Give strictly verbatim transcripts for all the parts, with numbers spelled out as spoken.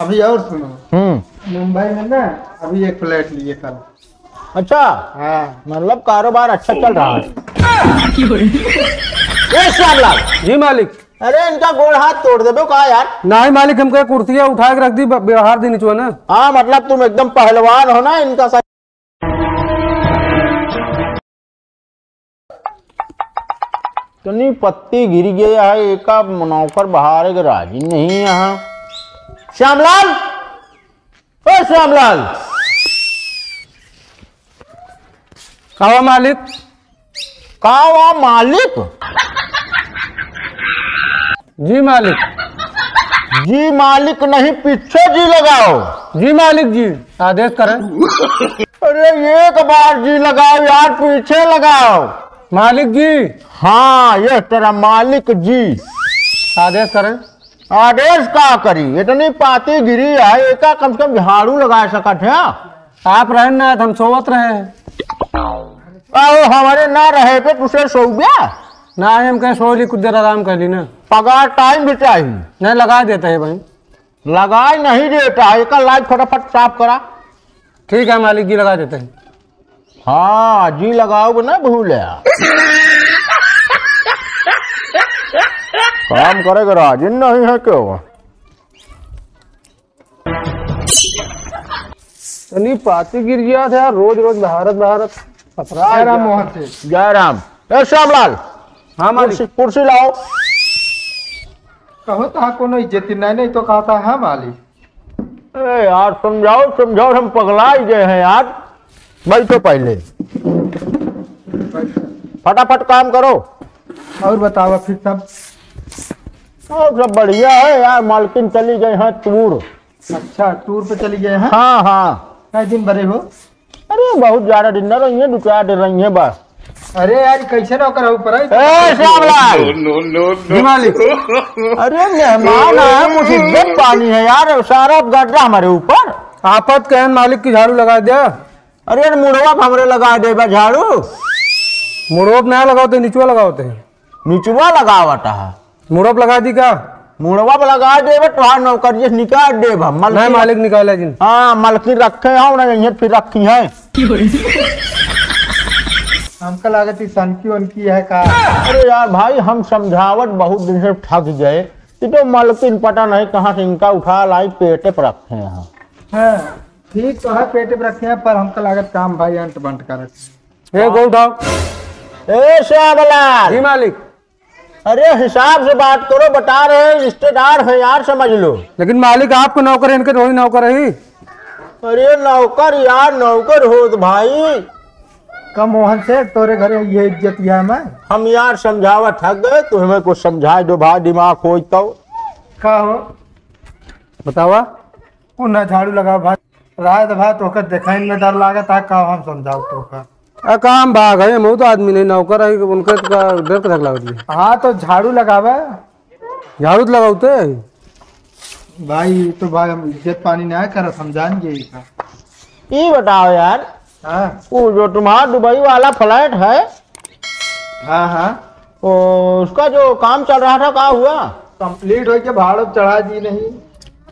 अभी और सुनो। हम्म। मुंबई में ना अभी एक फ्लैट लिए कल। अच्छा। हाँ। मतलब कारोबार अच्छा चल रहा है। ए श्यामलाल। जी मालिक। अरे इनका गोड़ हाथ तोड़ देबो का यार? नहीं मालिक, हमको कुर्सिया उठा के रख दी, ब-, व्यवहार दी निचवा ना। हाँ, मतलब तुम एकदम पहलवान हो ना, इनका साथ। इतनी पत्ती गिर गया है, एका नौकर बहारे के राजी नहीं यहाँ। श्यामलाल, ओ श्यामलाल। का हुआ मालिक? का हुआ मालिक? जी मालिक। जी मालिक नहीं, पीछे जी लगाओ। जी मालिक जी, आदेश करें। अरे एक बार जी लगाओ यार, पीछे लगाओ। मालिक जी। हाँ, ये तेरा मालिक जी। आदेश करें। आदेश का करी, इतनी पाती गिरी है, एका कम से कम झाड़ू लगा सकत है। आप रहन ना, हम सोवत रहे हैं। आओ, हमारे ना रहे पे दूसरे सो गया। ना, हम कहे सो ली, कुछ देर आराम कर ली ना। पगार टाइम भी चाहिए। नहीं, लगा देते हैं भाई। लगाई नहीं देता है, एका लाइट फटाफट साफ करा। ठीक है मालिक जी, लगा देते हैं। हाँ जी, लगाओ ना भूले। काम करे के राजी नहीं है क्यों? तनी पाती गिर गया था यार, रोज रोज भारत भारत पथरा जय राम गया। मोहन से। जय राम। ए श्यामलाल। हाँ मालिक। कुर्सी, कुर्सी लाओ। कहो तो हाँ, कोनो इज्जत नहीं, नहीं तो कहा था हाँ मालिक। ए यार, समझाओ, समझाओ, हम पगला ही गए हैं यार। बैठो पहले, फटाफट काम करो। और बताओ फिर सब? और सब बढ़िया है यार, मालकिन चली गई हैं टूर। अच्छा, टूर पे चली गए हैं? हाँ, हाँ। कै दिन भरे हो? अरे बहुत ज्यादा दिन ना रही है, दो चार दिन रही है बस। अरे यार, कैसे नौकर हो पर है? ए श्यामलाल। No, no, no, no। जी मालिक। अरे मेहमान आए, कुछ इज्जत पानी है यार, सारा गड्ढा हमारे ऊपर। आफत कहन मालिक की झाड़ू लगा दिया। अरे मुड़वा पे हमरे लगा देबा झाड़ू। मुड़वा पे ना लगाओ तो निचवा लगाओ तो। निचवा लगावत है। मुड़वा पे लगा दी का? मुड़वा पे लगा देबे, तोहार नौकरिये से निकाल देब हम। मलकिन नहीं, मालिक निकाले जिन। हाँ, मलकिन रखे हो ना, यहीं फिर रखी है। हमका लागत ई सनकी वनकी है का? अरे यार भाई, हम समझावत बहुत दिन से थक गए। ये तो मलकिन पता नहीं कहाँ से इनका उठा लाई, पेटे पर रखे हैं। हाँ, ठीक तो है, पेटे पर रखे हैं, पर हमका लागत काम भाई अंट बंट कर रखे हैं। ए, गो उठाओ। ए, श्यामलाल। जी मालिक। अरे, हिसाब से बात करो, बता रहे हैं, रिश्तेदार हैं यार, समझ लो। लेकिन मालिक, आपको नौकर है, इनके थोड़ी नौकर है। अरे, नौकर यार, नौकर होत भाई। का मोहन से तोरे घरे ये इज्जत है मैं? हम यार समझावत थक गए, तुम्हें कुछ समझाए दो भाई, दिमाग होई तो। का हो? बतावा। उ ना झाड़ू लगाओ भाई। रात भर तोहका देखाइन में डर लागत है, का हम समझाओ तोहका? आ काम भाग है, हम तो आदमी नहीं, नौकर है, उनके का डर के धक लागत है। हाँ, तो झाड़ू लगावे। झाड़ू तो लगावते। भाई, ये तो भाई हम इज्जत पानी ना करत, हम जान गए का। ये बताओ यार, हाँ। वो जो तुम्हारा दुबई वाला फ्लैट है, हाँ, हाँ। ओ, उसका जो काम चल रहा था, का हुआ? कंप्लीट होके भाड़ो चढ़ा दी नहीं।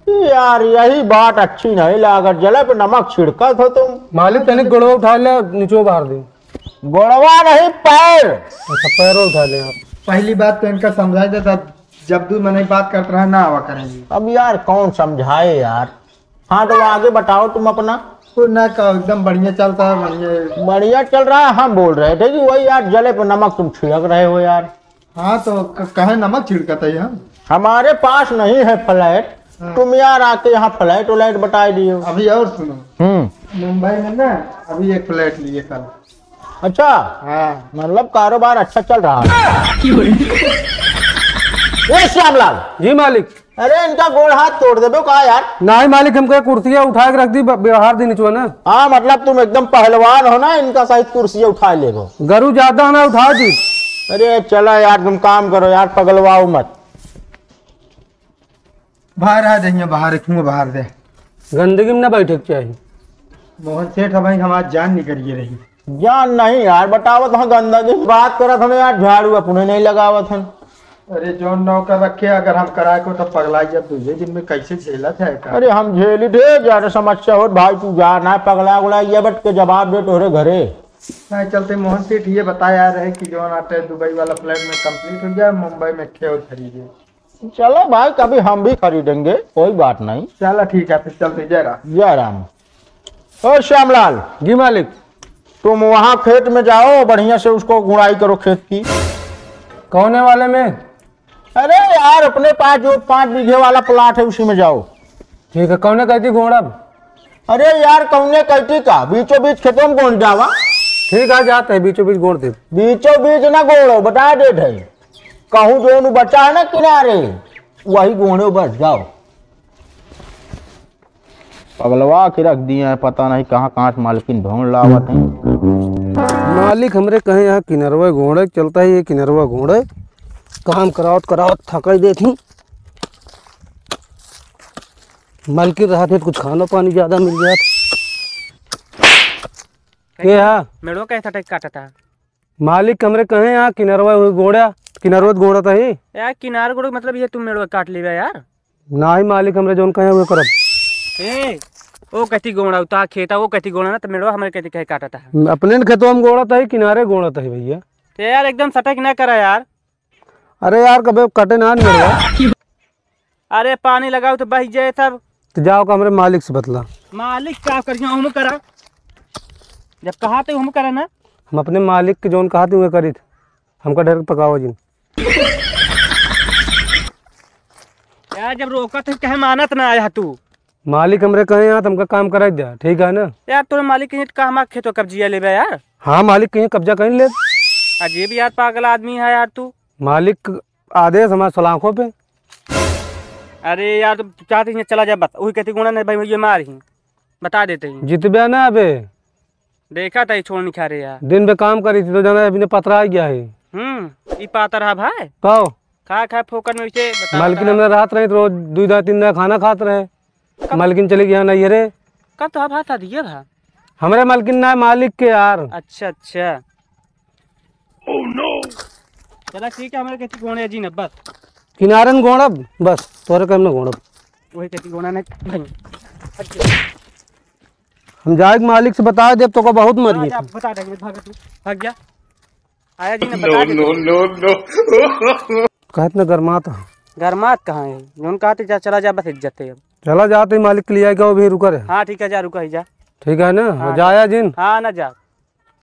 यार, यही बात अच्छी नहीं लागत, जले पे नमक छिड़कत हो तुम। मालिक, तनिक गोड़वा उठा ले, नीचे बाहर दे। गोड़वा नहीं, पैर। अच्छा, पैरों उठा ले आप। पहली बात तो इनका समझा देता, जब दू मनई बात करत रहे, ना आवा करेंगे। अब यार, कौन समझाए यार? हाँ, तो आगे बताओ तुम अपना। कुछ ना कहो, एकदम बढ़िया चलता है, बढ़िया। बढ़िया चल रहा है, हम बोल रहे थे कि वही यार, जले पे नमक तुम छिड़क रहे हो यार। हाँ, तो क-, कहे नमक छिड़कत है हम? हमारे पास नहीं है फ्लैट, हाँ। तुम यार आके यहाँ फ्लैट व्लैट बताए दियो। अभी और सुनो। हम्म। मुंबई में ना अभी एक फ्लैट लिए कल। अच्छा। हाँ। मतलब कारोबार अच्छा चल रहा है। ए श्यामलाल। जी मालिक। अरे इनका गोड़ हाथ तोड़ देबो का यार? नहीं मालिक, हमको कुर्सिया उठा के रख दी, ब-, व्यवहार दी निचवा ना। हाँ, मतलब तुम एकदम पहलवान हो ना, इनका सहित कुर्सिया उठा लेबो। गरु ज्यादा हमें उठा दी। अरे चला यार, तुम काम करो यार, पगलवाओ मत। बाहर आ जाइए, बाहर रखूंगा, बाहर दे। गंदगी में ना बैठे के चाहिए। मोहन सेठ, अब हमारी जान निकल गई रही। जान नहीं यार, बतावत हम गंदगी की बात करत हम यार, झाड़ू अपने नहीं लगावत हम। अरे जौन नौकर रखे, अगर हम कराए को तो पगला जब दूजे दिन में कैसे झेलत है का? अरे हम झेली दे, ज्यादा समस्या होत भाई, तू जा ना पगला उगला, ये बट के जवाब दे तोहरे घरे। नहीं चलते मोहन सेठ, ये बताया रहे कि जौन आटे दुबई वाला फ्लैट में कंप्लीट हो जाए, मुंबई में ठेव खरीदे। चलो भाई, कभी हम भी खरीदेंगे, कोई बात नहीं। चलो ठीक है, फिर चलते, जय राम। जय राम। ओ श्यामलाल। जी मालिक। तुम वहाँ खेत में जाओ, बढ़िया से उसको गुड़ाई करो खेत की। कौने वाले में? अरे यार, अपने पास जो पाँच बीघे वाला प्लाट है, उसी में जाओ। ठीक है, कौने कहती गोड़ब? अरे यार, कौने कहती का, बीचों बीच खेतों में गोड़ जावा। ठीक है, जाते हैं, बीचों बीच गोड़ दे। बीचों बीच ना गोड़ो, बता दे थे। कहूँ जो नु बचा है ना किनारे, वही गोड़ो बस, जाओ। पगलवा के रख दिए हैं, पता नहीं कहाँ कहाँ से मालकिन ढूंढ लावत हैं। मालिक हमरे कहे यहाँ किनरवा गोड़े चलता है, ये किनरवा गोड़े काम करावत करावत थकाई देत ही। मालकिन रहत है, कुछ खाना पानी ज्यादा मिल जात। के है? मेड़वा कैसा टाइप काटा था? मालिक हमरे कहे यहाँ किनरवा हुई गोड़ा, किनरवा गोड़ा तही। यार किनार गोड़ा मतलब ये तुम मेड़वा काट लेबे यार। नाही मालिक, हमरे जौन कहे हुए करब। ए, ओ कहती गोड़ा उता खेता, ओ कहती गोड़ा ना, तो मेड़वा हमरे कहती कहे काटा था। अपने न खेतवा में गोड़ा तही, किनारे गोड़ा तही भैया। तो यार एकदम सटक ना करा यार। अरे यार, कबे कटे ना मेड़वा। अरे पानी लगाओ तो बह जाए सब। तो जाओ का हमरे मालिक से बतला। मालिक का करिया हम करा, जब कहा तो हम करा ना। हम अपने मालिक के जौन कहा थे उहे करी थे। हमका डर पकाओ जिन। यार जब रोकत है कहे मानत ना आया तू। मालिक हमरे कहे यहाँ तो हमका काम कराई दे, ठीक है ना? यार तोरे मालिक कहीं का हमार खेतवा कब्जिया लेबे यार। हाँ मालिक कहीं कब्जा कहीं ले। अजीब यार पागल आदमी है यार तू। मालिक आदेश हमारे सलाखों पे। अरे यार, तुम चाहते हैं चला जाए, बस वही कहती गुणा नहीं भाई, ये मार ही बता देते हैं। जितबे ना अबे। देखा था ये छोड़ निखारे यार। दिन पे काम करी थी तो जाना अभी ने पतरा आ गया है। हम्म, ई पातर हा भाई। कहो। खा खा फोकट में उसे बता मालकिन बता। हमरा रात रही तो रोज दो दाना तीन दाना खाना खात रहे। कब? मालकिन चली गया ना ये रे। कब तो हा भाई शादी है भा? हमरे मालकिन ना, मालिक के यार। अच्छा अच्छा। चला ठीक है, हमारे कहती गोणे जी न बस। किनारन गोणब बस, तोरे काम न गोणब। वही कहती गोणा नहीं। हम जाए के मालिक से बता देब तो का बहुत मर हाँ, गई। जा, बता देंगे, भाग तू, भाग जा। आया जी न बता दे। No, no, no। कहत न गरमात है। गरमात कहाँ है? जौन कहते जा, चला जा, बस इज्जत है अब। चला जाते ही मालिक के लिए आएगा, वो भी रुका रहे। हाँ ठीक है, जा रुका ही जा। ठीक है ना, हाँ, जाया जिन। हाँ ना जा।